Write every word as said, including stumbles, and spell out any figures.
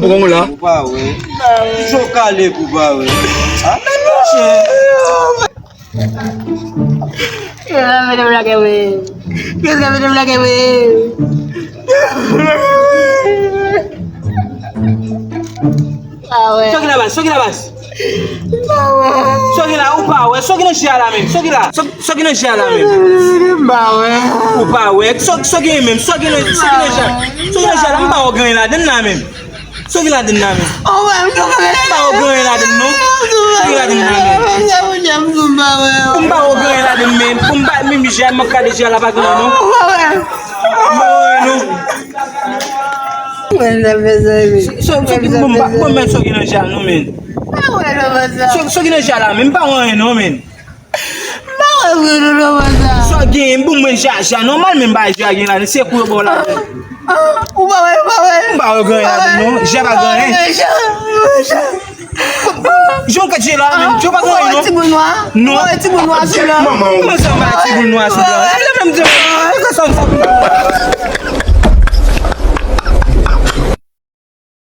Bon la. Ou pa wè. Jan w kale pou pa wè. A men monchè. Kiyès k ap mete blòk wi? Kiyès k ap mete blòk wi? Ah ouais. Sògina bas, sògina bas. Sògina, ou pa wè, sògina jè a la menm, sògina, sògina jè a la menm. M pa wè. Ou pa wè, sògina menm, sògina, sògina jè a. Sògina jè a la, m pa wè gen anyen ladann la menm. Sògina ladann la menm. M pa wè gen anyen ladann non. Sògina ladann la menm. M pa wè gen anyen ladann menm. Pou m pa menm jè a, m ap gade jè a la pa gen anyen non. M pa wè non. Mwen nan bezwen wi. Sògina, bon, bon, men sògina jè a non menm. Sògina jè a la menm, m pa wè anyen non menm. M pa wè vre non non konsa. Sa w genyen, bon mwen jè a, jè a nòmal menm pa jè a gen la, se kou yo ba w la. Ou pa wè, ou pa wè. M pa wè gen anyen ladann non, jè pa gen anyen. Jan w gad jè la menm, jè pa gen anyen non. Ti boul nwa. Non. Ti boul nwa sou blan. Kòman sa m pa ti boul nwa sou blan? E lè menm jè. Kòman sa m